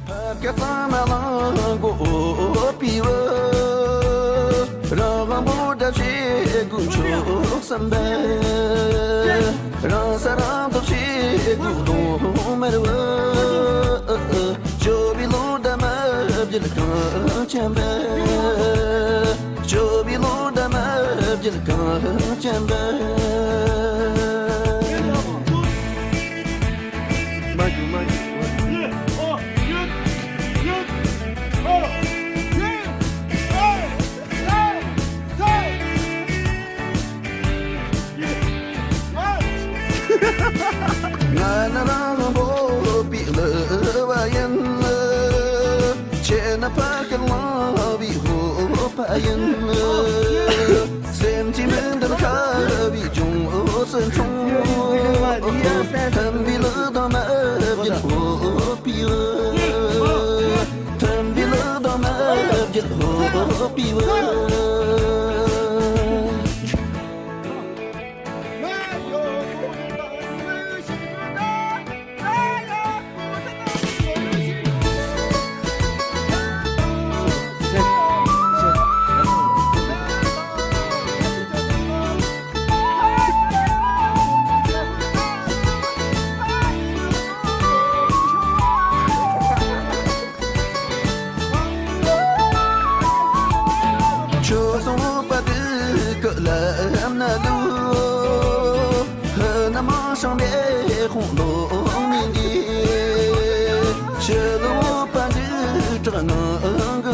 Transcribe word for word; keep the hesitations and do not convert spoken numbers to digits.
ཐབས་མཁས་གཙང་མ་གླང་མགོ་པི་བུ། རང་དབང་པོ་ཏ་བྱེད་དགུ་མཆོག་གསུམ་པ། རང་ས་རང་སྟོབས་བྱེད་དགུ་གདོང་དམར་བུ། སྐྱོ་བའི་ལོ་ཟླ་མ་བརྒྱད་གངས་ཅན་པ། སྐྱོ་བའི་ལོ་ཟླ་མ་བརྒྱད་གངས་ཅན་པ། མ་འཇུ་མ་འཇུ། ང་ནི་རང་དབང་པོ་པའི་གླུ་བ་ཡིན། ཁྱེད་ནི་ཕ་སྐད་གླང་བའི་ཧོ་པ་ཡིན། སེམས་ཀྱི་མི་འདུན་ཁ་བའི་ལྗོངས་སུ་འཁྲུངས། མཐུན་པའི་ལུགས་དང་མ་བརྒྱུད་ཧོ་པའི་བུ། མཐུན་པའི་ལུགས་དང་མ་བརྒྱུད་ཧོ་པའི་བུ། ཆོས་སྲུང་པ་དེ་གི་ལམ་ན་ལུ། ཧི་ན་མ་ཤང་དེ་ཁོང་ལོ་མིན་གྱི། ཆོས་ལུ་པ་འདི་དྲག་ངང་